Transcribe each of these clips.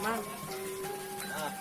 Mang. Ah.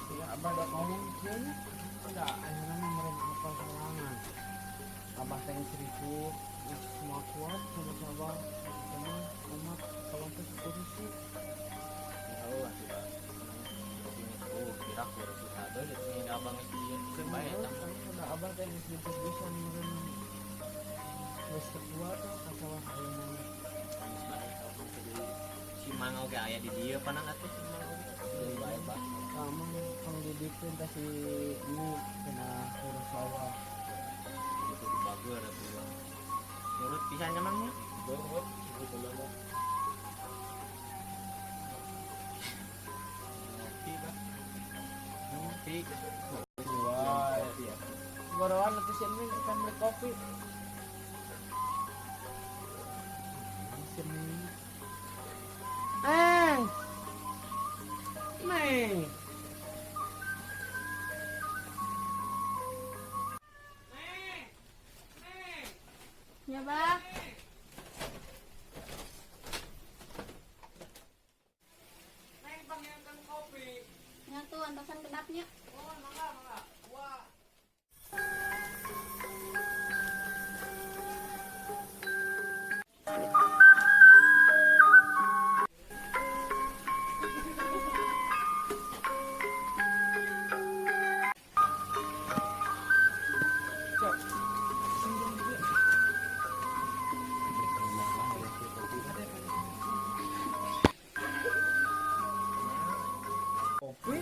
Ya, abah udah ngomong kayaknya udah akhirnya meureun apa sorangan. Abah teh seribu semua kuat sama abah. Cuman umat kalau teh kursi. Ya Allah, tidak. Oh, kira kursi ada jadi ini abang geus dijieunkeun bae eta. Kan udah abah teh geus jemput bisa meureun geus teu kuat tuh ka sawah ayeuna mah. Geus bae kalau jadi si Mang oge aya di dieu panan atuh si Mang oge. Jadi bae bah. Kamu pangdidikeun teh si ini kena urus sawah. Itu di bager atuh. Nurut pisan nya Mang nya. Nurut gitu mah. Ngopi bah. Ngopi. Wah. Kopi ya. Boroan atuh si Emin kan beli kopi. Si Emin. Eh. Neng. Ya, Bah. Neng panggilkan kopi. Nya tuh antosan kedapnya. Oh, mangga, mangga. Wah. Cok. Kopi.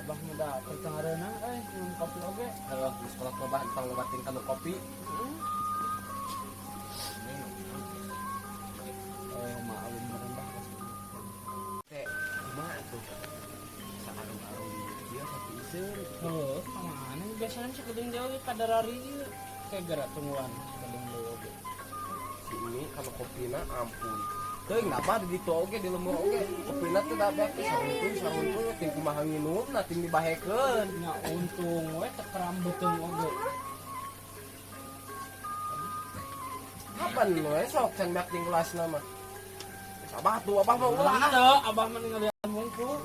Abah muda pertengahan minum kopi oge. Kalau di sekolah loba tong loba tingkah nu kopi. Eh, maklum merendah. Teh, kumaha tuh? Saarung-arung di dieu kopi iseun. Heuh, kamana biasanya sakedeung deui kadarari ieu. Kayak gerak tungguan sakedeung deui oge. Si ini kalau kopina ampun. Teuing napa di ditu oge di lembur oge. Kopina teh da teh saruntuy saruntuy ting kumaha nginumna ting dibahekeun. Nya untung we teu keram beuteung oge. Kapan we sok can beak ting kelasna mah. Abah tuh abah mah ulah ah. Henteu, abah mah ngalian hungkul.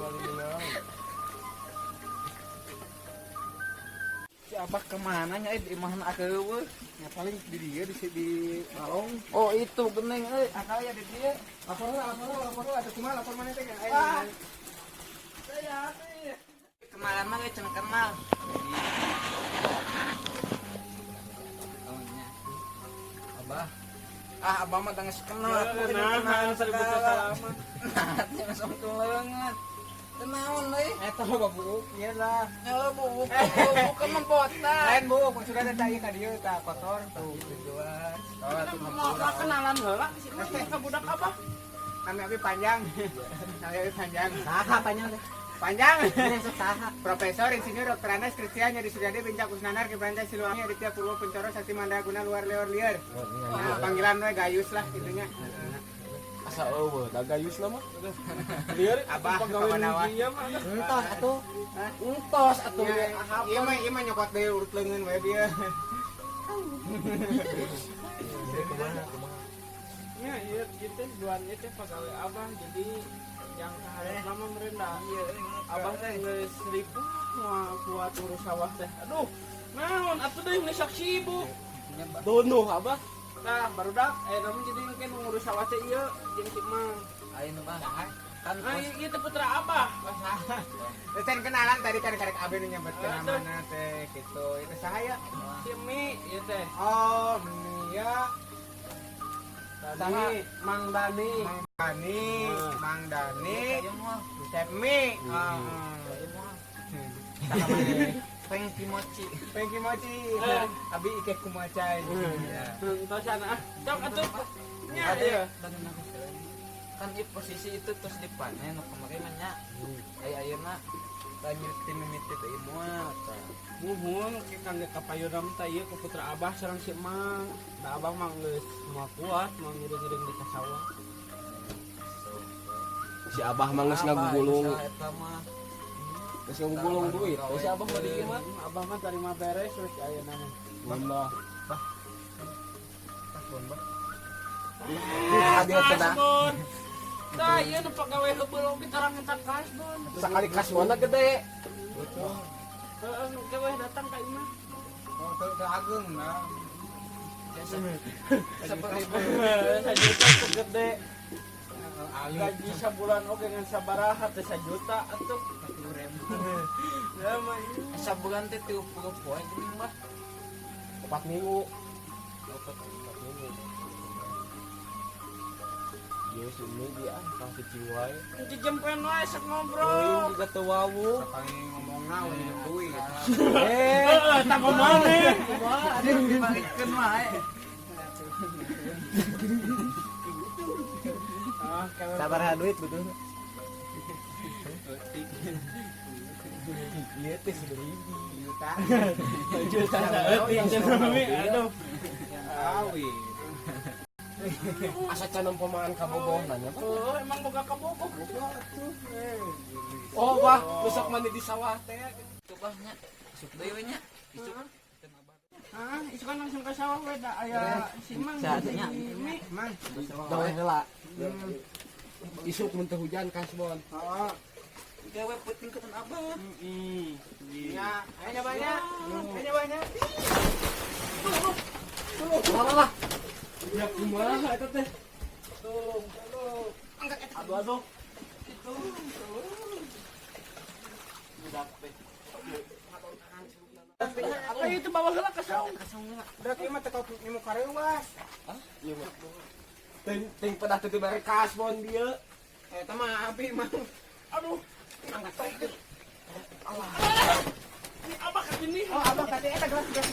Si abah kemana nya di imahna akeueuh? Ya paling di dieu di balong. Oh itu geneng euy, akal ya di dieu. Lapor heula, lapor heula, lapor heula atuh kumaha lapor maneh teh aya. Ah. Kemarin mah geus can kenal. Abah. Ah, abah mah tangis kenal atuh Nah, kenal seribu segala. salaman. Nah, teh langsung tuleungan. Teu naon euy? Eta loba buuk ieu lah. Heuh, buuk bukan membotak. Lain buuk, maksudna teh ieu ka dieu tah kotor tuh. Tujuan. Mau kenalan heula si mah ka budak abah. Kami abi panjang. Kami abi panjang. Saha panjang teh? Panjang. Sok saha? Profesor Insinyur Dr. Andes Kristian Yadi Suryadi Bincak Kusnanar Kibranja Siluwangi Aditya Purwo Kuncoro Sakti Mandraguna Luar Leor Liar. Nah, panggilan we Gayus lah itunya. Asa eueuh da gayusna mah. Lieur Abah, pegawai kawan-kawan. ieu mah. Entos atuh. Hah? Entos atuh. Iya, iya mah nyokot deui urut leungeun we dia. Kumaha kumaha. Ya, iya, ieu teh duaan ieu teh pegawai abah jadi yang kaharep lama merendah. Iya, Abah teh geus ribu moal kuat urus sawah teh. Aduh, naon atuh deui geus sok sibuk. Donuh abah. Nah, barudak namun jadi mungkin ngurus sawah teh ieu jeung si Mang. Ayo nu bah. Kan Nah, ieu teh putra abah. Terus kan kenalan tadi kan karek abi nu nyebutkeun namana teh gitu. Itu saha ya? Si Mi ieu teh. Oh, Mia Dani, Mang Dani. Mang Dani, Mang Dani, Ieu mah. Cep Mi. Ah. Pengki mochi. Pengki mochi. Eh. Abi ike kumacai. Entos sana ah. Cok atuh. Nya Ada ieu. kan di posisi itu terus dipanen nu kemarin mah nya. Aya ayeuna Tanya tim mimiti teh moal tah. Muhun ke kangge kapayunam teh ieu ku putra abah sareng si emang. Da abah mah geus moal kuat moal ngiring-ngiring di ka sawah. Si abah mah geus ngagugulung, Eta mah. geus ngagugulung duit. Teh si abah mah di ieu mah. Abah mah tarima beres we si ayeuna mah. Wallah. Kasbon bah. Adil teh dah. Kasbon. Tah ieu nu pagawe heubeul oge tarang eta kasbon. Sakali kasbonna gede. Heeh, nu gawe datang ka imah. Oh, teu teu ageung nah. Sabaribu. Sajuta teu gede. Gaji sabulan oge ngan sabaraha teh sajuta atuh. 40.000. Ya mah ieu. Sabulan teh 30 poe geuning bah. 4 minggu. 4 minggu. Ieu si Umi dia kang cicing wae. Jejempen wae sok ngobrol. Euy juga teu wawuh. Sapangi ngomongna we hidup duit. Eh, Heeh, tak kumaha. Dibalikeun wae. Ah, kewe. Sabaraha duit betul. ieu teh seribu. Juta. Juta saeutik cenah mi. Aduh. Awi. Asa can nempomaan ka Bogoh nanya Pak. Oh, emang boga kabogoh gitu. Oh, bah, besok mandi di sawah teh. Coba nya. Isuk deui we nya. Isuk. Heeh, isukan langsung ke sawah we da aya si Mang. Saatnya. Si Mi. Mang. Gawe heula. Isuk mun teu hujan kasbon. Heeh. Gawe penting ke abah. Heeh. Ya, ayo nyobanya. Ayo nyobanya. Lah lah. Ya kumaha eta teh? Tolong, tolong. Aduh, aduh. Itu. Budak teh. Apa itu bawa heula ka saung? Udah kieu mah teu kau nemu kareuwas. Ieu mah. Ting ting pedah teu dibere kasbon dieu. Eta mah abi mang. Aduh. Angkat teh. Ini abah ke sini. Oh, abah kate eta gelas gelas.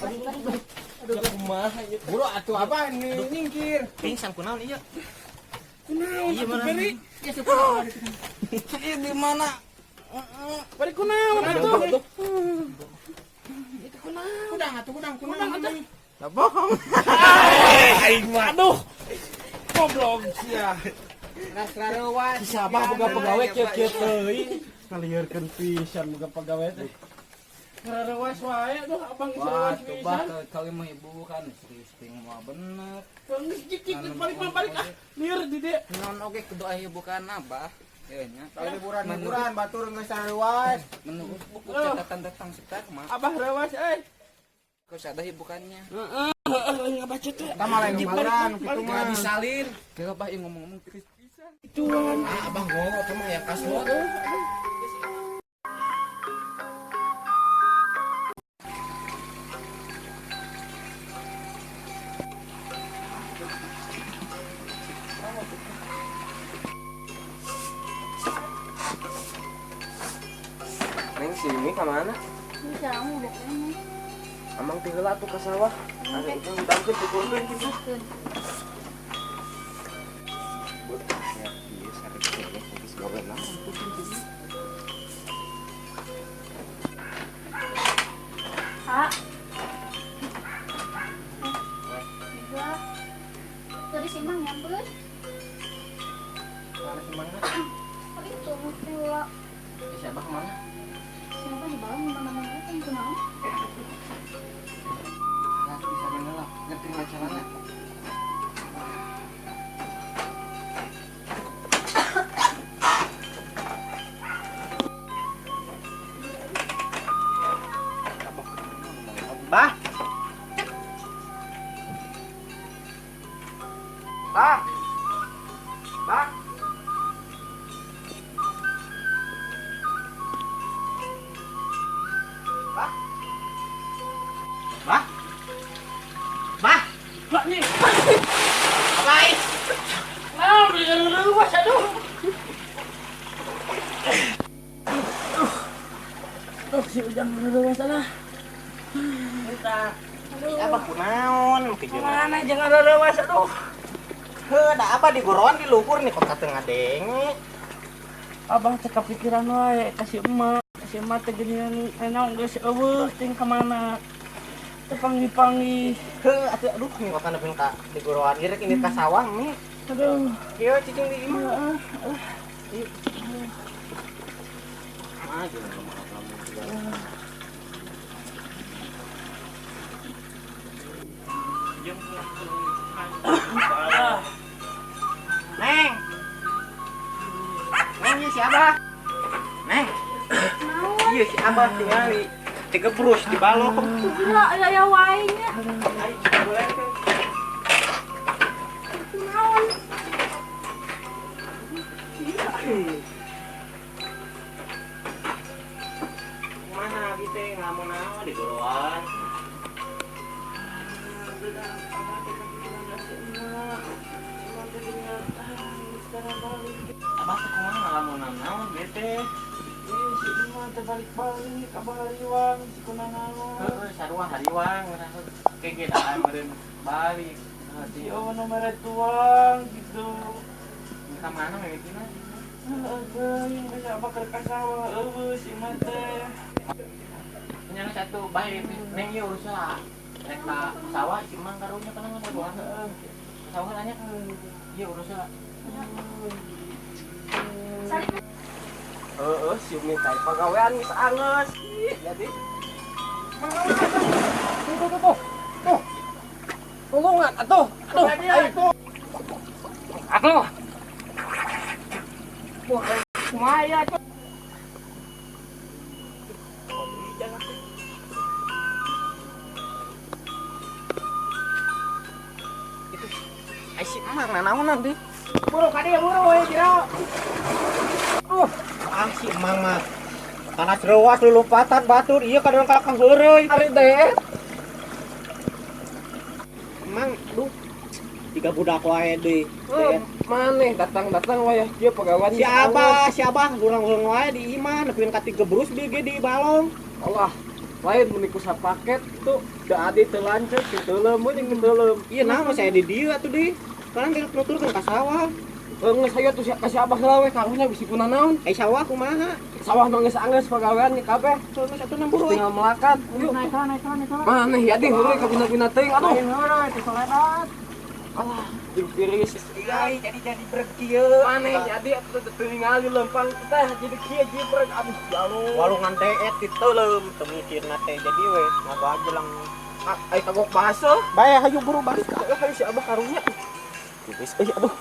Aduh, kumaha ieu. Buru atuh abah ini nyingkir. Pingsan kunaon ieu? Kunaon atuh Beri? Ya syukur. Ieu di mana? Beri kunaon atuh? Kudang atuh kudang Kudang atuh. Lah bohong. Aing mah. Aduh. Goblok sia. Ras rareuwas. Si Sabah boga pagawe kieu-kieu teuing. Ngalieurkeun pisan boga pagawe teh. Ngareuwas wae aduh abang geus Wah, reuwas coba pisan. kali mah ibu kan serius ting mah bener. Geus cicik balik mah balik ah. Lieur di dieu. Naon oge kudu aya bukan abah. Ieu nya. Tahu liburan-liburan batur geus rareuwas. Menurut buku catatan datang setar mah Abah reuwas euy. kau sada hibukannya. Heeh, heeh ngabaca teh. Eta mah lain liburan kitu mah. Disalin. Kira bah ieu ngomong-ngomong tiris pisan. Ituan. Ah, abah ngomong atuh mah ya kasbon. Neng si Umi ka mana? Ini kamu udah kayaknya. Amang teh heula atuh ka sawah. Ada itu ngudangkeun pukulkeun kitu. Keun. Buat ya ieu sarek keneh geus gawe naon puting kitu. Kak. Juga. Tadi si Mang nyampeun. Mana si Mang? Oh itu heula. Si abah kemana? Siapa di bawah mana-mana itu kunaon? Nah, bisa bener lah. Ngerti lah caranya. Bah. Bah. Bah. Bah. Bah. Bah. Pak nih. Abai. Nah, reuwas aduh. Aduh, si Ujang reuwas lah. Entah. Abah kunaon ke jeung. Mana jangan reuwas aduh. Heuh, da abah di goroan di luhur nih kok teu ngadenge. Abah teh kepikiran wae ka si emak. Si emak teh geuningan naon geus eueuh ting ka mana. Teu panggih-panggih. Heuh atuh aduh ngiwakan nepi ka di goroan ieu rek ini ka sawah Mi. Aduh. Kieu cicing di imah. Heeh. Mah jeung kamu segala. Neng. Neng ieu si Abah. Neng. Naon? Ieu si Abah tingali. Tiga brus di balok. Gila aya wae nya. Naon? Kumaha abi teh ngalamun naon di goroan? Abah teh kumaha ngalamun naon ieu teh? Ih, si emak teh balik-balik, abah hariwang, si kunanaon. Heeh, sarua hariwang kayak gitu meureun balik. Si eueuh nu mere tuang gitu. Ka mana mimitina? Heeh, teuing geus abah keur ka sawah eueuh si emak teh. Nya satu bae neng ieu urusan. Rek ka sawah si emang karunya kana ngabodohan heeh. Sawah nanya ieu urusan. Heeh, si Umi teh pagawean geus angeus. Ih, jadi tuh tuh tuh. Tuh. Tulungan atuh. Aduh, ayo. Atuh. Kumaha ya atuh? Itu ai si emang nanaonan deui. Buru ka dieu buru we jero. Ah si emang mah. Panas reuas lulumpatan batur ieu kadang kalakang heureuy. Ari deh. Emang aduh. Tiga budak wae deui. Maneh datang-datang wayah kieu pagawean Si Abah, si Abah urang-urang wae di imah nepikeun ka tiga brus bieu ge di balong. Allah, lain mun ku sapaket tuh da adi teu lanceuk teu teuleum we jeung teuleum. Ieu naon saya di dieu atuh deui. Sekarang geus nuturkeun ka sawah. Geus hayu atuh ka si Abah heula we karunya bisi kunanaon. Ai sawah kumaha? Sawah mah geus anggeus pagawean ge kabeh. Geus atuh nang buru. Tinggal melakan. Yuk. Naik naik naik. Maneh ya di heureuy ka guna-guna teuing aduh. Lain heureuy teh soledat. Alah, jeung tiris. Iya, jadi breg kieu. Maneh jadi atuh teu ningali lempang teh jadi kieu jibreg aduh ya Allah. Walungan deet di teuleum teu mikirna teh jadi we ngabajelang. Ai kagok baseuh. Bae hayu buru balik. Hayu si Abah karunya. Tiris euy aduh.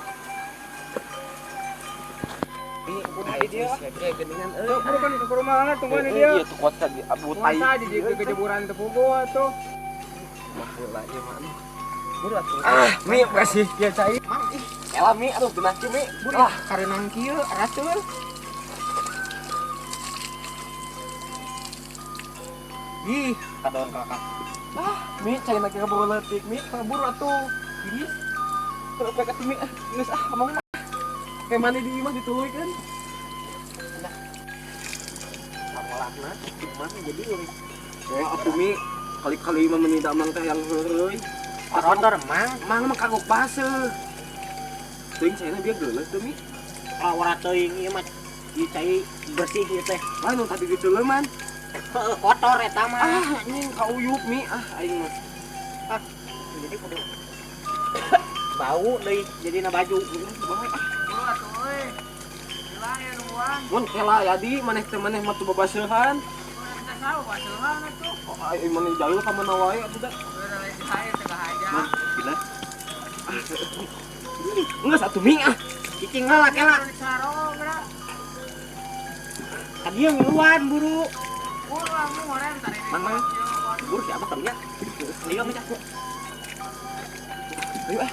Ai dia. Geuningan euy. Tuh, buru kan ke rumah tungguan dia. Iya tuh kuat di abu tai. Masa di kejeburan teu puguh atuh. Mah heula ieu mah. Buru atuh. Ah, Mi kasih kieu cai. Mang ih, Elah Mi aduh geunah kieu Mi. buru Ah, karenang kieu rasul. Ih, kadon kakak. Ah, Mi cai na kaburu leutik Mi, kaburu atuh. Tiris. Terus pek atuh Mi, ah, geus ah amang mah. Kayak mana di imah dituluykeun. Sakolahna cuman jadi we. Ya atuh Mi, kali-kali mah meni damang teh yang heureuy. Kotor mang, Mang mah kagok baseuh. Teuing caina bieu geuleus teu Mi. ah ora teuing ieu mah ieu cai bersih ieu teh. Lain nu tadi dituleuman. Heuh, kotor eta mah. Ah, anjing kauyup Mi, ah aing mah. Ah, jadi kudu bau deui jadina baju. Bae ah. Buru atuh euy. Gila ya nungguan. Mun kela ya di maneh teh maneh mah teu babaseuhan. Teh sawah baseuhan atuh. Oh, aing maneh jauh ka mana wae atuh da. Udah lain sae teh haja. Gila. Geus atuh Mi ah. Cicing heula kela. Sarong geura. Ka dieu ngiluan buru. Buru amu ngoren tadi. Mang mang. Buru si Abah karunya. Ayo mi. Ayo ah.